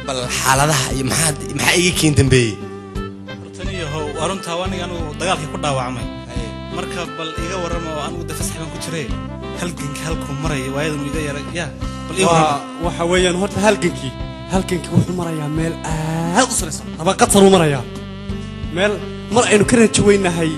Bal xaaladaha iyo maxaa iga keen dambeeyey? Hortaniyahow, waa runtaa, aniga anugu dagaalkii ku dhaawacmay. Marka bal iga warrama oo anigu de fasax baan ku jiray, halgankii halkuu maraya waayadan iga yara ya bal ii warrama. Waxa weeyaan, horta halgankii wuxuu marayaa meel aad u saraysa, dabaqad saruu marayaa, meel mar aynu ka rajo weynahay.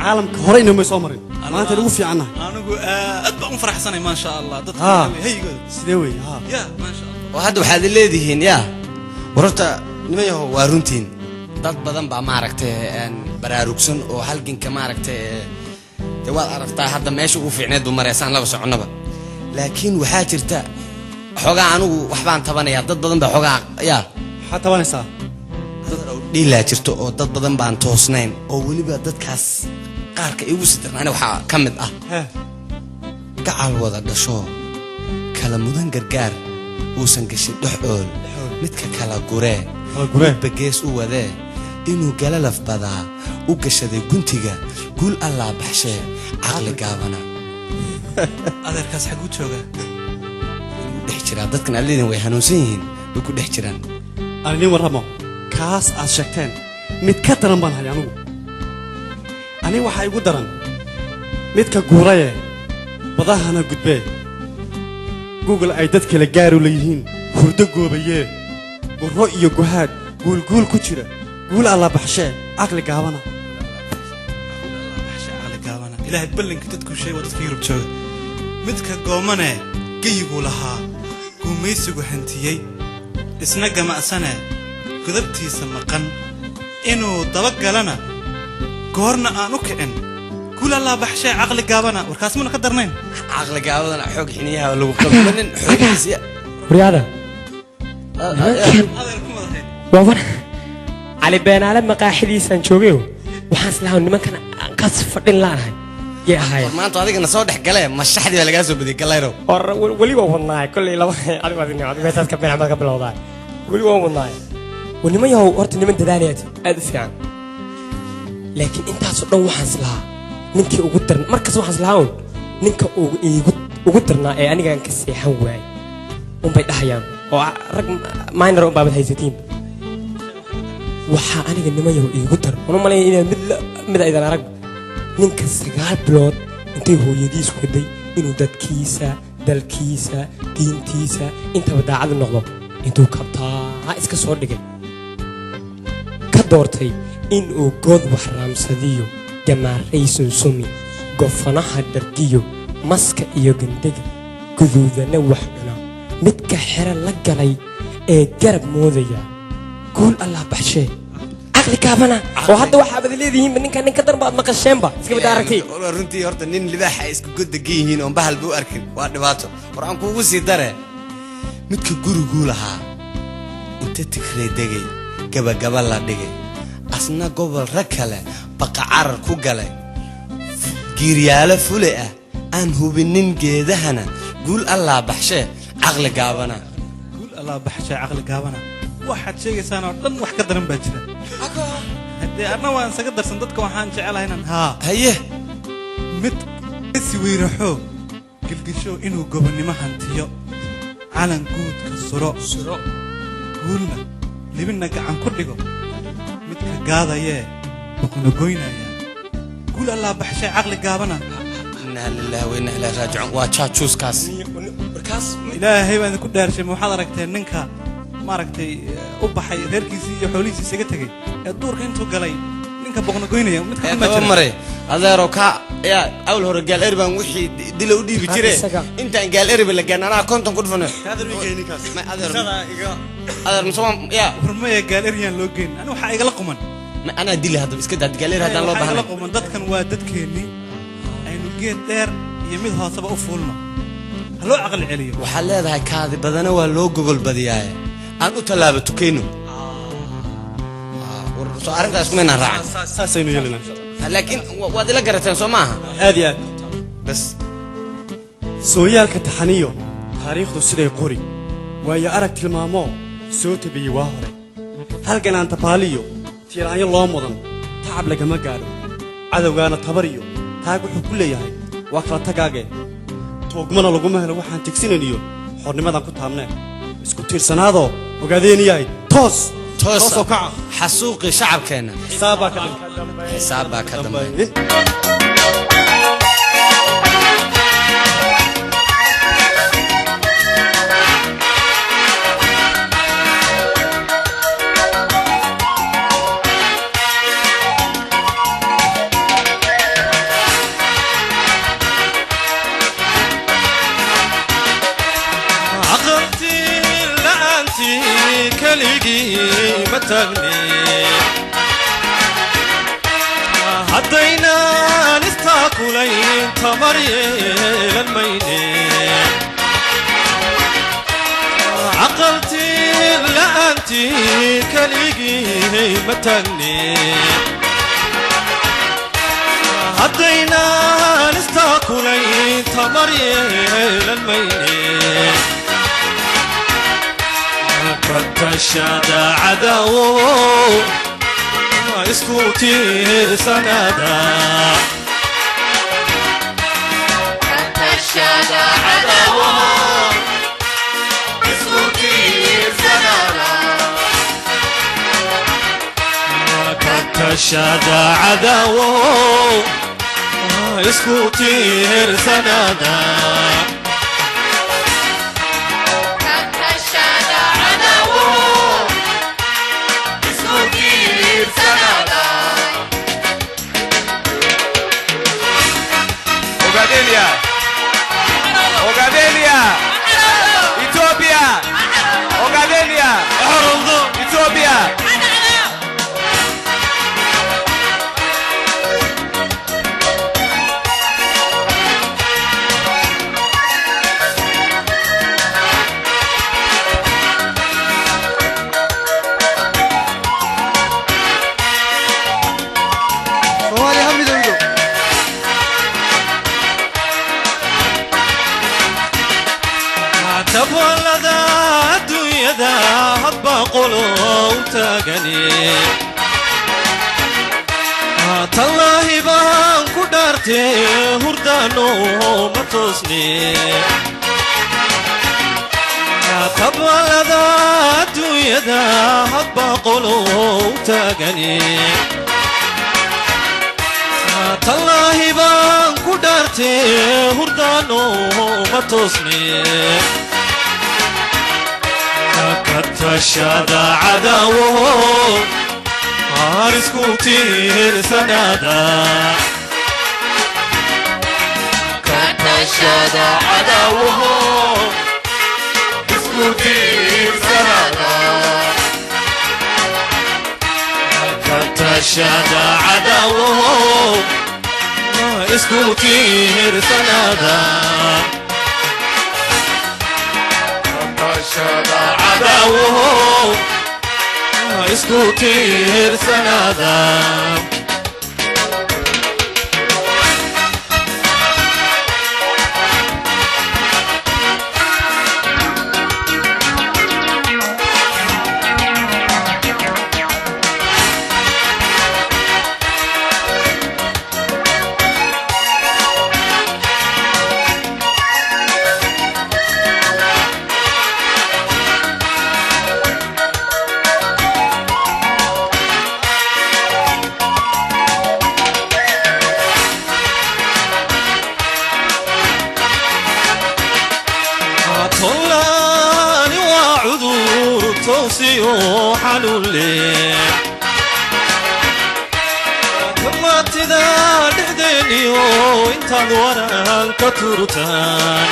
Caalamka horeyna may soo marin, maanta ugu fiicannahay. Anigu aad baan u faraxsanay, maasha Allah, dadka haygooda. Sidee wey ha? Ya, maasha Allah. Oo hadda waxaad leedihiin yaa war, horta niman yahow, waa runtiin, dad badan baa maaragtay baraarugsan oo halganka maaragtay dee waad aragtaa, hadda meesha ugu fiicneed buu maraysaan laba soconnaba, laakiin waxaa jirta xoogaa anigu waxbaan tabanayaa. Dad badan baa xoogaa yaa. Maxaad tabanaysaa? Dhiilaa jirto oo dad badan baan toosnayn, oo weliba dadkaas qaarka igu sitirnaani waxaa ka mid ah gacal wada dhasho kala mudan gargaar uusan gashin dhex ool, midka kala guree. Kala guree. Midba gees u wadee inuu galalaf badaa u gashaday guntiga. Guul Allaa baxshee, caqli gaabana. Adeerkaas xaguu joogaa? Wuu dhex jiraa dadkan aad leediin way hanuunsan yihiin, way ku dhex jiraan. Aan idiin warramo, kaas aad sheegteen mid ka daran baan hay anugu. Aniga waxaa igu daran midka guuraye badahana gudbee, Google ay dad kale gaaru leeyihiin, hurdo goobayee, gurro iyo guhaad guulguul ku jira. Guul Alla baxshee, caqli gaabana. Baxsha, caqli gaabana. Ilaahay ballanka dadkuu sheegay waa dadka Yurub jooga. Midka goomane geyiguu lahaa guumaysigu hantiyey, isna gamacsane godabtiisa maqan inuu dabagalana goorna aan u kicin. Guul Allaa baxshee, caqli gaabana. Warkaas muna ka darnayn? Caqli gaabadana xoog xiniyaha lagu qabanin xoogiisa. Horyaada. Adeer, ku madaxayd. Waa war Cali Beenaale maqaaxidiisaan joogayo, waxaan islahaa nimankan aan kas fadhin laanahay yay ahaayeen. War maanta adigana soo dhex galee, mashaxdii baa lagaa soo badiyay, galayrow. War weli waa wadnaay kolley laba adigu adigu adigu meeshaas ka been ka bilowdaa, weli waan wadnaay. War niman yahow, horta niman dadaalayaad aad u fiican, laakiin intaasoo dhan waxaan islahaa ninkii ugu darna markas, waxaan islahaa un ninka ugu iigu ugu darnaa ee anigaan ka seexan waayay unbay dhahayaan oo rag minor un baabad haysatiin. Waxaa aniga niman yahow iigu dar una malaya inaan mid mid aydan arag, ninka 9 bilood intay hooyadiis waday inuu dadkiisa, dalkiisa, diintiisa intaba daacad u noqdo, intuu kabtaa iska soo dhigay, ka doortay inuu good wax raamsadiyo, gamaaray sunsumi, gofanaha dhargiyo, maska iyo gandega guduudana wax cuna, midka xero la galay ee garab moodaya. Guul Allah baxshee, caqli gaabana. Oo hadda waxaabad leedihiinba ninka nin ka daran baad maqasheenba, iska bada aragtay. War runtii, horta nin libaaxa ay isku goddegan yihiin oon bahalba u arkin waa dhibaato. War aan kuugu sii dare, midka guriguu lahaa inta tigrey degay, gabagaba la dhigay, asna gobol rag kale baqa carar ku galay, giiryaalo fule ah aan hubinin geedahana. Guul Allaa baxshee, caqli gaabana. Guul Allah baxshay, caqli gaabana. Waxaad sheegaysaan oo dhan wax ka daran baa jira. Haddee arna waan isaga darsan dadka, waxaan jecelahay inaan haa. Haye. Mid iswiiraxo gilgisho inuu gobonnimo hantiyo, calan guudka suro, suro, guulna libinna gacan ku dhigo, midka gaadayee boqna goynaya. Guul Allah baxshay, caqli gaabana. Inaa lillahi wa inaa ilaahi raajicuun, waa jaajuuskaas. Markaas. Ilaahay baan idinku dhaarshay, ma waxaad aragteen ninka maaragtay u baxay reerkiisii iyo xoolihiisii isaga tegey ee duurka intuu galay ninka boqna goynaya midka ee xun baa daba jira? Maray adeero ka yaa awl hore gaal eri baan wixii dila u dhiibi jire. Isaga. Intaan gaal eriba la gaan anaa 50 ku dhufano. Ma adeer, adeer, mise waan yaa? War maya, gaal eryaan loo geyn, ani waxaa igala quman. Ma anaa dili hadda, iska daa gaal eri haddaan loo Waxaa igala baahnayn. quman, dadkan waa dadkeennii, aynu geed dheer iyo mid hooseba u fuulno, ha loo caqli celiyo. Waxaad leedahay kaadi badana waa loo gogol badiyaaye, aan u tallaaba tukayno. War soo arrintaas kumaynaan raacin? Saasaynu yeelanaa. Laakiin waad ila garateen, soo maaha? Aad iyo aad. Bas. Sooyaalka taxaniyo taariikhdu siday qori, waayo arag tilmaamoo soo tabiyey waa hore, halgan aan tabaaliyo tiiraanyo loo mudan tacab lagama gaadho, cadowgaana tabar iyo taag wuxuu ku leeyahay waa kala tagaage, tuugmana laguma helo waxaan tegsinayniyo xornimadan ku taabnee, isku tiirsanaadoo Ogaadeenyahay, toos toosa toosoo kaca. Xasuuqii shacabkeenna xisaab baa ka dambe. Xisaab baa ka dambe. Aqaltii la'aantii keligii ma taagni, haddaynaan istaakulayn tamar yeelan mayne. Aqaltii la'aantii keligii ma taagni, haddaynaan istaakulayn tamar yeelan mayne. Katashada cadaawo, isku tiirsanaada. Katashada cadaawo, isku tiirsanaada. Katashada cadaawo, isku tiirsanaada. Katashada cadaawo, isku tiirsanaada. Ogadenia! Ogadenia! Ethiopia! Ogadenia! Xorowdo. Ethiopia! Soomaaliya ha midowdo. Tabalada adduunyada hadba qolo u taagani, tallaahi baan ku dhaartee, hurdaano ma toosni. Tabalada adduunyada hadba qolo u taagani, tallaahi baan ku dhaartee, hurdaano ma toosni. Katashada cadaawo, har isku tiirsanaada. Katashada cadaawo, isku tiirsanaada. Katashada cadaawo, isku tiirsanaada. Katashada cadaawo, isku tiirsanaada. Tollaani waa cudur towsiyo xanuun leh, kamaatida dhexdeeniyo intaad waran ka turtaan.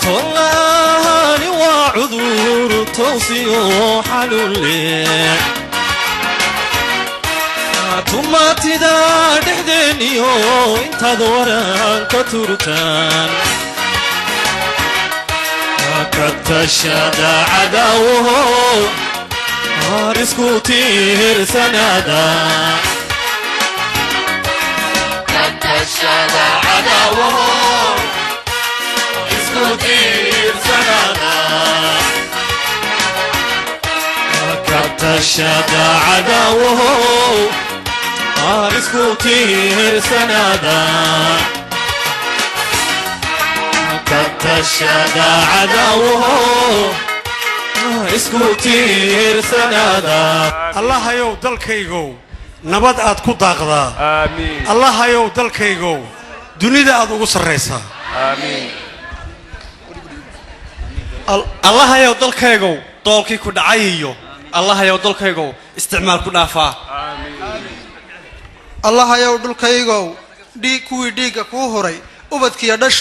Tollaani waa cudur towsiyo xanuun leh, tumaatida dhexdeeniyo intaad waran ka turtaan. Katashada cadaawo, har isku tiirsanaada. Katashada cadaawo, isku tiirsanaada. Katashada cadaawo, har isku tiirsanaada. Katashada cadaawo. Isku tiirsanaada. Allahayow dalkaygow, nabad aad ku daaqdaa. Allahayow dalkaygow, dunida aad ugu sarraysaa. Allahayow dalkaygow, doolkii ku dhacay iyo allahayow dalkaygow, isticmaal ku dhaafaa. Allahayow dhulkaygow, dhiig kuwii dhiigga kuu huray, ubadkiiyo dhash.